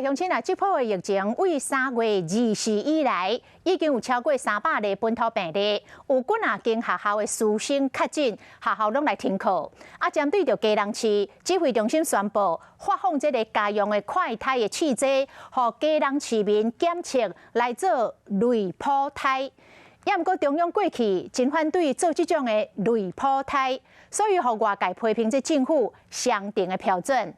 鄉親啊，這波的疫情對3月24以來，已經有超過300例本土病例，有幾若間學校的師生確診，學校攏來停課。啊，針對著基隆市指揮中心宣布發放這个家用的快篩的試劑，予基隆市民檢測來做類普篩。也毋過中央過去真反對做這種的類普篩，所以予外界批評這政府雙重的標準。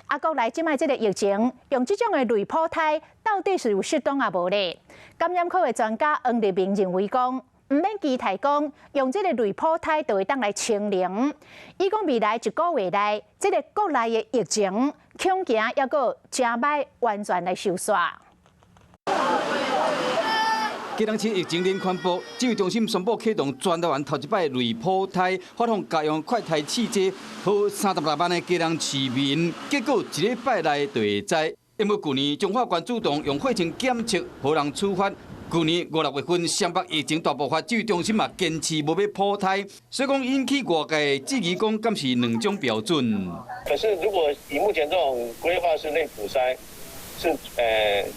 啊，國內這擺這个疫情，用這種的類普篩到底是有適當抑無咧？感染科的專家黃立明認為講，毋免期待講用這个類普篩就會當來清零。伊講未來一個月內，這个國內的疫情恐驚猶閣誠歹完全來收煞。基隆市疫情連環爆，指揮中心宣布啟動全台灣頭一擺類普篩，發放家用快篩試劑，予36萬的基隆市民，結果一禮拜內就會知。因為舊年彰化縣主動用血清檢測，予人處罰。舊年五六月份雙北疫情大爆發，指揮中心嘛堅持無欲普篩，所以講引起外界質疑，講敢是兩種標準。可是如果以目前這種規劃是類普篩，是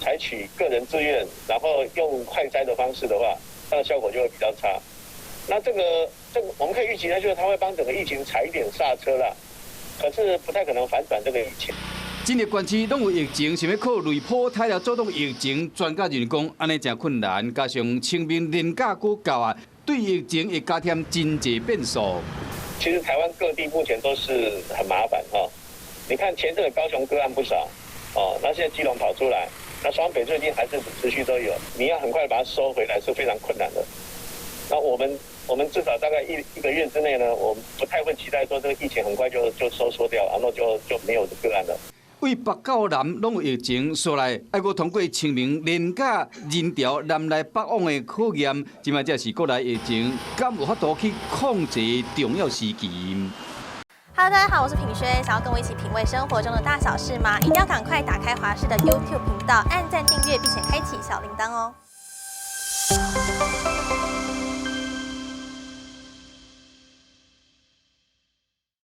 採取個人自願，然後用快篩的方式的話，它的效果就會比較差。那這個我們可以預期呢，就是它會幫整個疫情踩一點剎車啦，可是不太可能反轉這個疫情。這个縣市攏有疫情，想欲靠類普篩來阻擋疫情，專家認為講按呢誠困難，加上清明連假閣到啊，對疫情會加添真濟變數。其實台灣各地目前都是很麻煩哈，你看前陣子高雄個案不少。哦，那現在基隆跑出來，那雙北最近還是持續都有，你要很快把它收回來是非常困難的。那我們至少大概一個月之內呢，我們不太會期待說這個疫情很快就收縮掉，然後就沒有個案了。對北到南攏有疫情，紲來愛閣通過清明連假人潮南來北往的考驗，這擺才是國內疫情敢有法度去控制重要時期。 Hello，大家好，我是品軒，想要跟我一起品味生活中的大小事嗎？一定要趕快打開華視的 YouTube 頻道，按讚訂閱，並且開啟小鈴鐺哦。